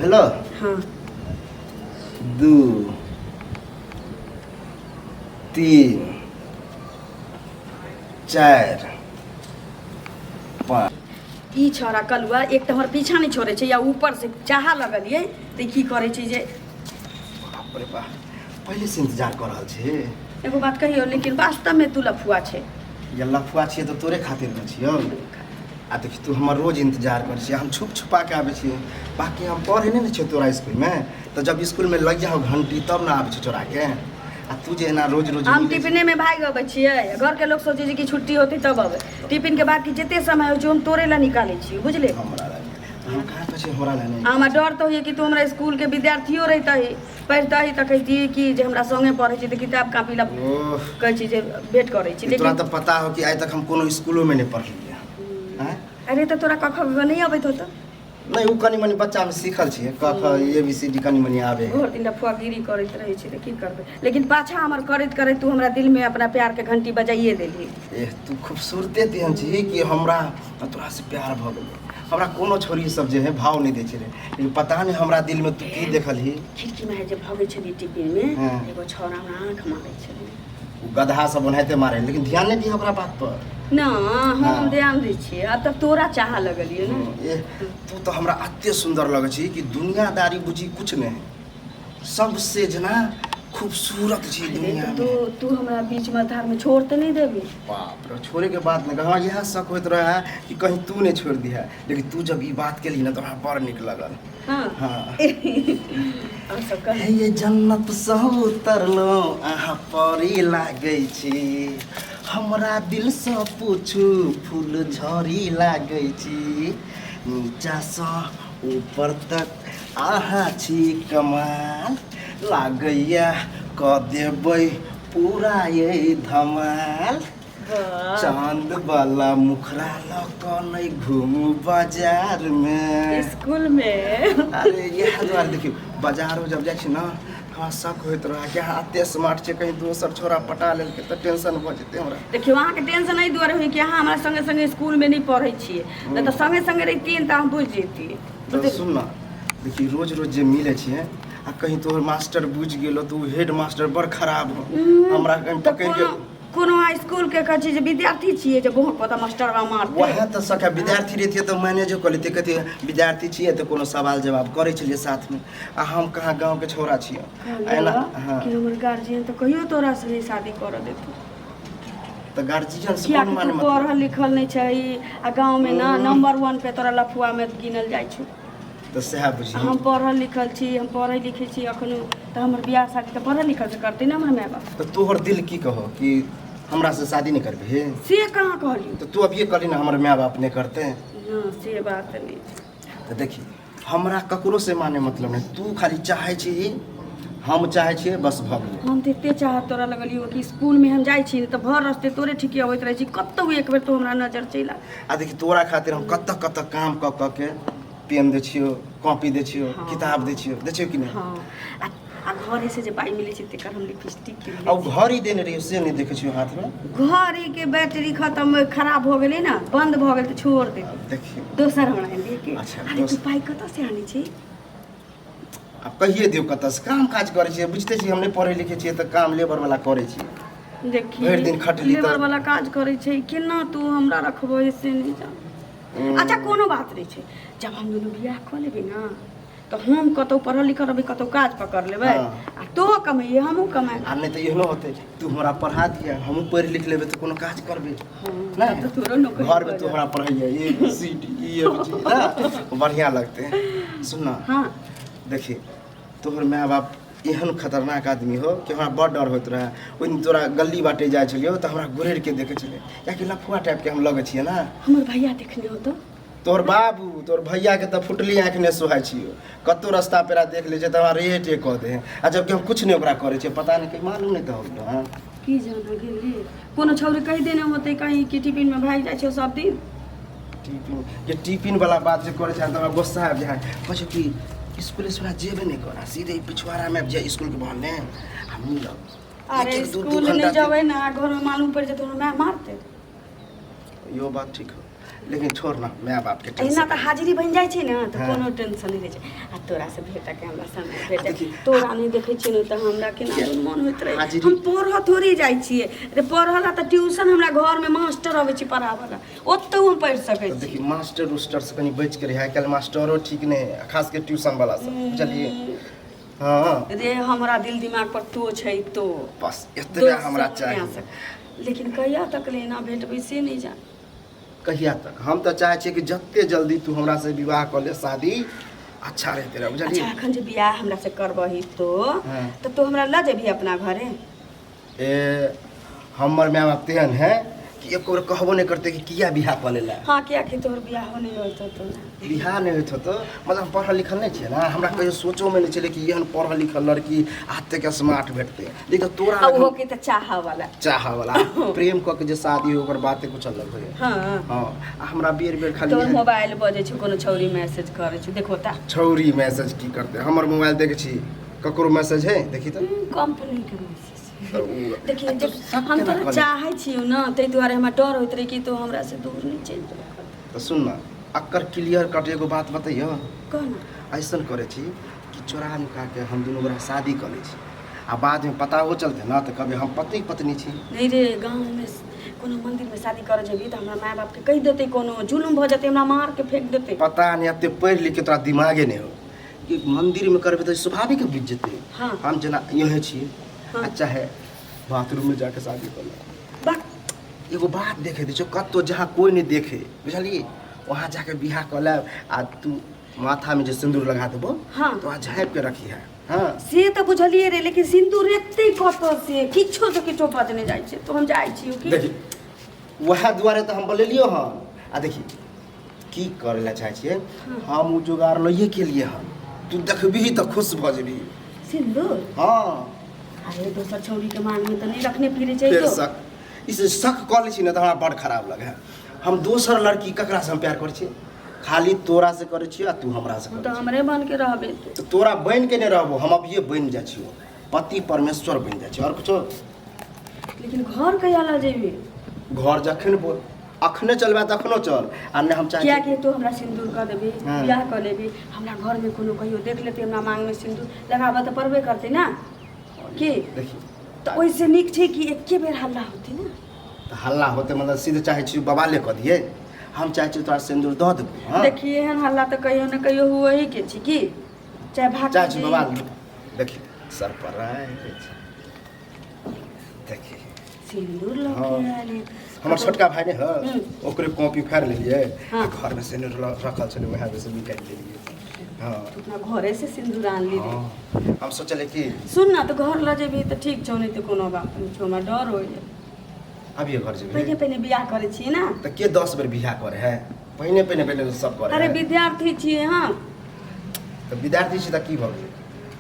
भेलो। हाँ। 2 3 4 5। ई छौड़ा कलुआ एक तऽ हमर पीछा नहि छोड़ै छै या ऊपर से चाह लगलियै तऽ की करै छै जे बाप रे बाप, पहिले से इंतजार कऽ रहल छी। एगो बात कहियौ, लेकिन वास्तवमे तू लफुआ छै। या लफुआ छियै तऽ तोरे खातिर ने छियौ। आ देखी, तू हमर रोज इंतजार करै छियै, हम छुप छुपा के आबै छियै। बाकी हम पढ़े नहि ने छियै तोरा स्कूलमे, तऽ जब स्कूलमे लग जाहो घंटी तब ने आबै छियै चोरा के। आ तू जे एना रोज रोज हम मिलै छी। टिफिनेमे भागि अबै छियै, घरके लोक सोचै छै कि छुट्टी होतै तब अबै। टिफिनके बाद कि जते समय होइ छै हम तोरे लए निकालै छियै, बुझले? हमरा लए हम कहाँ कहै छियै, हमरा लए नहि। हमरा डर तऽ होइए कि तू हमरा स्कूलके विद्यार्थियो रहितही, पढ़ितही तऽ कहितियै कि जे हमरा सङ्गे पढ़ै छै तऽ किताब कॉपी लए ओह, कहै छी जे भेँट करै छी। ई तोरा लेकिन तऽ पता हो कि आइ तक हम कोनो स्कूलोमे नहि पढ़लियै आँय। अरे, तऽ तोरा क ख ग नहि अबैत होतौ? नहि, ओ कनि मनि बच्चामे सीखल छियै, क ख ए बी सी डी कनि मनि आबै है। भरि दिन लफुआगिरी करैत रहै छी तऽ की करबै, लेकिन पाछा हमर करैत करैत तू हमरा दिलमे अपना प्यारके घंटी बजाइए देलही। एह, तू खूबसूरते तेहन छी कि हमरा तोरासँ प्यार भऽ गेलै। हमरा कोनो छोरी सब जे है भाव नहि दै छलै, लेकिन पता नहि हमरा दिलमे तू की देखलही। खिड़कीमे जे भगै छलियै टिफिनमे, हाँ। एगो छौड़ा हमरा आँखि मारै छलै। ओ गदहा सब ओनाहिते मारे, लेकिन ध्यान नहि दिह ओकरा बात पर। ना, हम हाँ। ध्यान दै छियै, आब तक तोरा चाह लगलियै ने। एह, तू तऽ हमरा एते सुन्दर लगै छी कि दुनियादारी बुझी कुछ नहि, सबसे जेना खूबसूरत छी अरे दुनिया तऽ तू में। तू हमरा बीच में धार में छोड़ तऽ नहि देबी? बाप रे, छोड़े के बात नहीं। हमरा इएह शक होइत रहे कि कहीं तू नहीं छोड़ दिहा, लेकिन तू जब ई बात केली ना तऽ हमरा बड़ नीक लगल। हाँ। हाँ। और सब कह। हे ये जन्नत सँ उतरलहुँ, अहाँ परी लागै छी। हमरा दिलसँ पूछू, फूल झड़ी लागै छी। नीचासँ ऊपर तक अहाँ छी कमाल, लागैया कऽ देबै पूरा ये धमाल। चांद वाला मुखड़ा लऽ कऽ नहि घूमू बाजार मे। स्कूल में। अरे, इएह दुआरे देखियौ, बाजारो जब जाइ छी ने, हमरा शक होइत रहै कि अहाँ एते स्मार्ट छै, कहीं दोसर छोरा पटा लेलकै तऽ टेंशन भऽ जेतै हमरा। देखियौ, अहाँके टेंशन एहि दुआरे होय कि अहाँ हमरा संगे संगे स्कूलमे नहि पढ़ै छियै, नहि तऽ संगे संगे रहितियै ने तऽ हम बुझि जैतियै। तऽ सुन ने, देखी, रोज रोज जे मिलै छियै आ कहीं तोहर मास्टर बुझि गेलो तऽ ओ हेड मास्टर बड़ खराब हो, हमरा कहीं तऽ पकड़ि के कोनो कोनो स्कूल के कहै छै जे विद्यार्थी छियै जे बहुत पता मास्टरवा मारतै। वएह तऽ सखा, विद्यार्थी रहितियै तऽ मैनेजो कऽ लैतियै, कहतियै विद्यार्थी छियै तऽ कोनो सवाल जवाब करै छलियै साथमे, आ हम कहाँ गाँवके छौड़ा छियै एना। हाँ। कि हमर गार्जियन तऽ कहियो तोरा से नहि शादी करऽ देतौ। तऽ गार्जियन से कियाकि कोनो माने तू मतलब पढ़ल लिखल नहि छही आ गाँवमे ना नंबर वन पे तोरा लफुआमे गिनल जाइ छौ। तऽ सएह बुझी। हम पढ़ल लिखल छी, हम पढ़ै लिखै छी अखनो, तऽ हमर बियाह शादी तऽ पढ़ल लिखल से करतै ने हमर माय बाप। तऽ तोहर दिल की कहो कि हमरा से शादी नहि करबिही? से कहाँ कहलियौ? तऽ तू अभिये कहली ने हमर माय बाप नहि करतै। हँ, से बात नहि छै। तऽ देखी, हमरा ककरो से माने मतलब नहि, तू खाली चाहै छी, हम चाहै छियै, बस भऽ गेलै। हम तऽ एते चाहत तोरा लगलियौ कि स्कूलमे हम जाइ छी तऽ भर रस्ते तोरे ठीके अबैत रहै छी, कतहु एक बेर तू हमरा नजर चलि आ। आ देखी, तोरा खातिर हम कतऽ कतऽ काम कऽ कऽ के पेन दै छियौ, कॉपी दै छियौ, किताब दै छियौ, दै छियौ कि नहि? हँ, आ घरे से जे पाइ मिलै छै तेकर हम लिपस्टिक कीन आ ओ घड़ी देने रहियौ से नहि देखै छियौ हाथमे? घड़ी के बैटरी खत्म, खराब भऽ गेलै ने, बंद भऽ गेल तऽ छोड़ देली। देखियौ। दोसर हमरा आनि दिअ के। अच्छा, अरे, तू पाइ कतऽ से आनै छी? आब कहिए दियौ कतऽसँ काम काज करै छियै, बुझिते छी हम नहि पढ़ै लिखै छियै तऽ काम लेबर वाला करै छियै। देखी, भरि दिन खटली तऽ- लेबर वाला काज करै छै, केना तू हमरा रखबो से नहि जान। अच्छा, कोनो बात नहि छै, जब हम दुनू बियाह कऽ लेबै ने तऽ हम कतहु पढ़ल लिखल रहबै, कतहु काज पकड़ लेबै। आ तो कमैहे, हमहूँ कमाएब। आ नहि तऽ एहनो होतै, तू हमरा पढ़ा दिअ, हमहूँ पढ़ि लिख लेबै तऽ कोनो काज करबै। नहि तऽ तोरो नौकरी घरमे भऽ तू हमरा पढ़ैया A B C D E F G ना, बढ़िआँ लगतै। सुन ने। हँ। देखी, तोहर माय बाप एहन खतरनाक आदमी हो कि हमरा बड़ डर होइत रहै। ओहि दिन तोरा गली बाटे जाइ छलियौ तऽ हमरा गुरेर के देखै छलै, कियाकि लफुआ टाइपके हम लगै छियै ने। हमर भैया देखने होतो। तोहर बाबू, तोहर भैयाके तऽ फुटली आँखि नहि सोहाइ छियौ, कतहु रस्ता पेरा देख लै छै तऽ हमरा रेटे कऽ दे, आ जबकि हम किछु नहि ओकरा करै छियै। पता नहि, कहीं मालूम नहि तऽ होलो। हँ। की जाना गेली, कोनो छौरी कहि देने होतै कहीं कि टिफिनमे भागि जाइ छौ सब दिन। टिफिन जे टिफिन वाला बात जे करै छै तऽ हमरा गुस्सा आबि जाइ है। कहै छै कि इसकुल से जेबे नहि करा, सीधे पिछवाड़ामे आबि जाए इसकुलके बहाने आ मिलब। अरे, एक एक दू दू स्कूल नहि घंटा जेबै ने, घरमे मालूम पड़ि जेतै, हमरा माय मारतै। इहो बात ठीक हो। लेकिन छोड़ ना माय बाप के एना टेंशन। तऽ हाजिरी बनि जाइ छै ने तऽ हाँ। कोनो टेंशन नहि रहै छै। आ तोरा से भेटके हमरा समय भेटै, देखी, तोरा नहि देखै छियै ने तऽ हमरा केना किया? मन होइत रहै। हाजिरी- हम पढ़ऽ थोड़ी जाइ छियै रे, पढ़ऽ ला तऽ ट्यूशन हमरा घरमे मास्टर अबै छै पढ़ाबऽ ला, ओतहु हम पढ़ि सकै तऽ छी। देखी, मास्टर उस्टर से कनि बचि के रही, आइ काल्हि मास्टरो ठीक नहि है, खास के ट्यूशन वाला सब, बुझलियै? हाँ। रे हमरा दिल दिमाग पर तो छै तो। बस एतबे दोसर हमरा नहि आ चाही। सकै। लेकिन कहिया तक ले एना भेटबै से नहि जान। कहिया तक? हम तऽ चाहै छियै कि जते जल्दी तू हमरा से विवाह कऽ ले, शादी अच्छा रहते रह, बुझलियै? अच्छा, एखन जे बियाह हमरा से करबही तो हाँ। तऽ तू हमरा लऽ जेबही अपना घरे? ए, हमर माय बाप तेहन है कि एको बेर कहबो नहि करतै कि किया बियाह कऽ लेला। हाँ, किया कि तोहर बियाहो नहि होइत होतौ ने। बियाह नहि होइत होतौ मतलब हम पढ़ल लिखल नहि छियै ने, हमरा कहियो सोचोमे नहि छलै कि एहन पढ़ल लिखल लड़की एतेक स्मार्ट भेटतै। लेकिन तोरा आ लग ओहो के तऽ चाहऽ वाला। चाहऽ वाला प्रेम कऽ के जे शादी हो, ओकर बाते कुछ अलग होइए। हाँ। हाँ, आ हमरा बेर बेर खाली तोहर इएह- मोबाइल बजै छौ, कोनो छौरी मैसेज करै छौ, देखो ता। छौरी मैसेज की करतै? हमर मोबाइल देखै छी, ककरो मैसेज है? देखी तऽ। कंपनी के मैसेज। तऽ उ- देखिए आ तो जे शक हम केना तोरा कऽ ले? चाहै छियौ ने, ताहि दुआरे हमरा डर होइत रहै कि तू हमरा से दूर नहि चलि जेबऽ। तऽ सुन ने, अकर क्लियर कट एगो बात बतैयौ। कह ने। ऐसन करै छी कि चोरा नुका के हम दुनू गोरा शादी कऽ लै छी, आ बादमे पता हो चलतै ने तऽ कहबै हम पति पत्नी छी। नहि रे, गाँवमे कोनो मन्दिरमे शादी करऽ जेबही तऽ हमरा माय बापके कहि देतै, कोनो जुलुम भऽ जेतै, हमरा मार के फेंक देतै। पता नहि एते पढ़ि लिख के तोरा दिमागे नहि हो कि मन्दिरमे करबै तऽ स्वाभाविक बुझि जेतै। हाँ। हम जेना यहेँ छी। हाँ। आ चाहे बाथरूममे जाके शादी कऽ ले। बक। एगो बात देखे दै छौ, कतहु जहाँ कोइ नहि देखे, बुझलियै, वहाँ जाके बियाह कऽ लेब आ तू माथामे जे सिन्दूर लगा देबो। हाँ। तो वहाँ झाँपि के रखी है। हाँ। से तऽ बुझलियै रे, लेकिन सिन्दूर एते कतऽ से किछो से किछो बजने जाइ छै, तो हम जाइ छी की। देखी, वएह दुआरे तऽ हम बोलेलियो हन। आ देखी, की करै लए चाहै छियै हम, ओ जोगाड़ लइए के लिए हन, तू देखबिही तऽ खुश भऽ जेबही। सिन्दूर? हाँ। अरे, दोसर छौरी के मांग में तऽ नहि रखने फिरे छै। फेर तो शक, इस शक कऽ लै छी ने तऽ हमरा बड़ खराब लगे है। हम दोसर लड़की ककरासँ हम प्यार करै छियै? खाली तोरा से करै छियै आ तू हमरा से तू करै तऽ छियै। हमरे बन के रहबे तू। तऽ तोरा बनि के नहि रहबो, हम अभिये बनि जाइ छियौ, पति परमेश्वर बनि जाइ छियौ, आओर कुछो? लेकिन घर कहिया लऽ जेबी? घर जखन बोल, अखने चलबै तऽ अखनो चल, आ नहि हम चाहै किया छी कि तू हमरा सिन्दूर कऽ देबी, हाँ। बियाह कऽ लेबी, हमरा घरमे कोनो कहियो देख लेतै हमरा मांगमे सिन्दूर लगाबऽ तऽ पड़बे करतै ने की? देखी। तऽ ओहिसँ नीक छै कि एके बेर हल्ला होतै ने। तऽ हल्ला होतै मतलब सीधे चाहै छी बवाले कऽ दियै? हम चाहै छी तोरा सिन्दूर दऽ देबौ। हँ। देखिए, एहन हल्ला तऽ कहियो ने कहियो हुए ही के छै की, चाहे भाग चाहै छी बवाल? देखी, सरप्राइज देखी। सिन्दूर लऽ हाँ। के आयल है। हमर छोटका भाय नहि है, ओकरे कॉपी फाड़ि लेलियै। हाँ। आ घरमे सिन्दूर रखल छलै, उएह से निकालि लेलियै। हाँ। अपना घरे से सिन्दूर आन ली रे? हाँ, हम सोचलियै कि सुन ना, तऽ घर लऽ जेबही तऽ ठीक छौ, नहि तऽ कोनो बात नहि छौ, हमरा डर होइए। अभिये घर जेबै? पहिने पहिने बियाह करै छियै ने। तऽ के 10 बेर बियाह करे है? पहिने पहिने पहिने सब करे अरे है। विद्यार्थी छियै हम। तऽ विद्यार्थी छी तऽ की भऽ गेलै?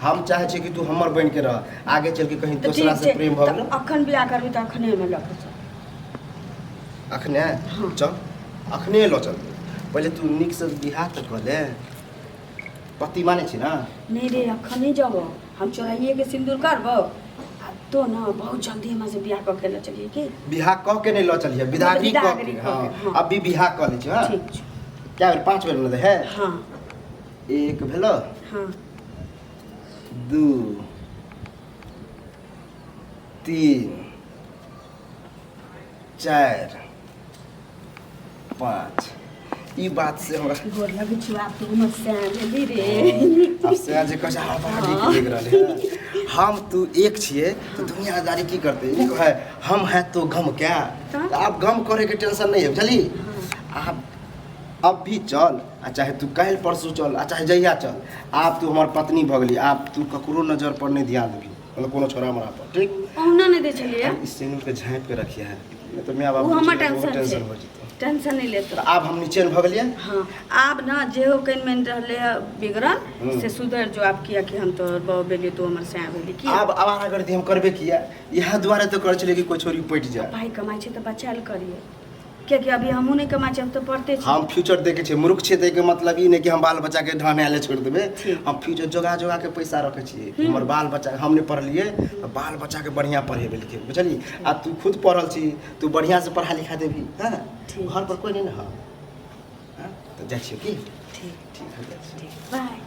हम चाहै छियै कि तू हमर बनि के रह, आगे चलि के कहीं तऽ दोसरा ठीक से छै प्रेम भऽ तऽ गेलै। अखन बियाह करबी तऽ अखने हमे लऽ कऽ चल। अखने? हाँ। चल, अखने लऽ चल। पहिले तू नीकसँ बियाह तऽ कऽ ले। पति मानै छी ने? नहि रे, अखन नहि जबो, हम चोराइए के सिन्दूर करबो आ तो ना बहुत जल्दी हमरा से बियाह कऽ के लऽ चलिए की। बियाह कऽ के नहि लऽ चलिए, विदागरी कऽ विदागरी के। कऽ के, हाँ। हाँ। अभी बियाह कऽ लै छी। हाँ। ठीक छै। कए बेर? 5 बेर ने है? हाँ। एक भेलो। हाँ। 2, 3, 4, 5। ई बात से हमरा गोर लगै छियौ, आब तू हमर सैं भेली रे। आब से जे कहै छै, हमरा बड़ा नीक लागि रहल है। हम तू एक छियै तऽ दुनियादारी की करतै? ई कहै हम है तो गम क्या? तऽ? तऽ आब गम करैके टेंशन नहि है, बुझली? आब अब भी चल, आ चाहे तू काल्हि परसू चल, आ चाहे जहिया चल, आब तू हमर पत्नी भऽ गेली। आब तू ककरो नजर पर नहि ध्यान देबही, मतलब कोनो छोरा मरा पर, ठीक? ओहुना नहि दै छलियै। ई सिंदूर के झाँपि के रखिए है, नहि तऽ माय बाप ओ हमर टेंशन टेंशन हो छै। जेतौ। टेंशन नहि लेतो। तऽ आब हम निचैन भऽ गेलियै। हाँ, आब ना जे हो कनि मनि रहले है बिगड़ल से सुधरि जो आब, किया कि हम तोहर बहू भेलियै, तू हमर सैं भेली की। आब आवारागर्दी हम करबे किया? इएह दुआरे तऽ करै छलियै कि कोइ छोरी पटि जाय। पाइ कमाइ छै तऽ बचायल करियै, कियाकि अभी हमहूँ नहि कमाइ छी, हम तऽ पढ़ते छी। हम फ्यूचर देखै छियै। मूर्ख छियै ताहिके मतलब ई नहि कि हम बाल बच्चाके ढहनाय लए छोड़ि देबै। ठीक। हम फ्यूचर जोगा जोगा के पैसा रखै छियै कि हमर बाल बच्चा, हम नहि पढ़लियै तऽ बाल बच्चाके बढ़िआँ पढ़ेबै लिखेबै, बुझलियै? आ तू खुद पढ़ल छी, तू बढ़िआँसँ पढ़ा लिखा देबही। हँ। ठीक। घर पर कोइ नहि ने हँ? तऽ जाइ छियौ की? ठीक। ठीक, हम जाइ छियौ। ठीक, बाय।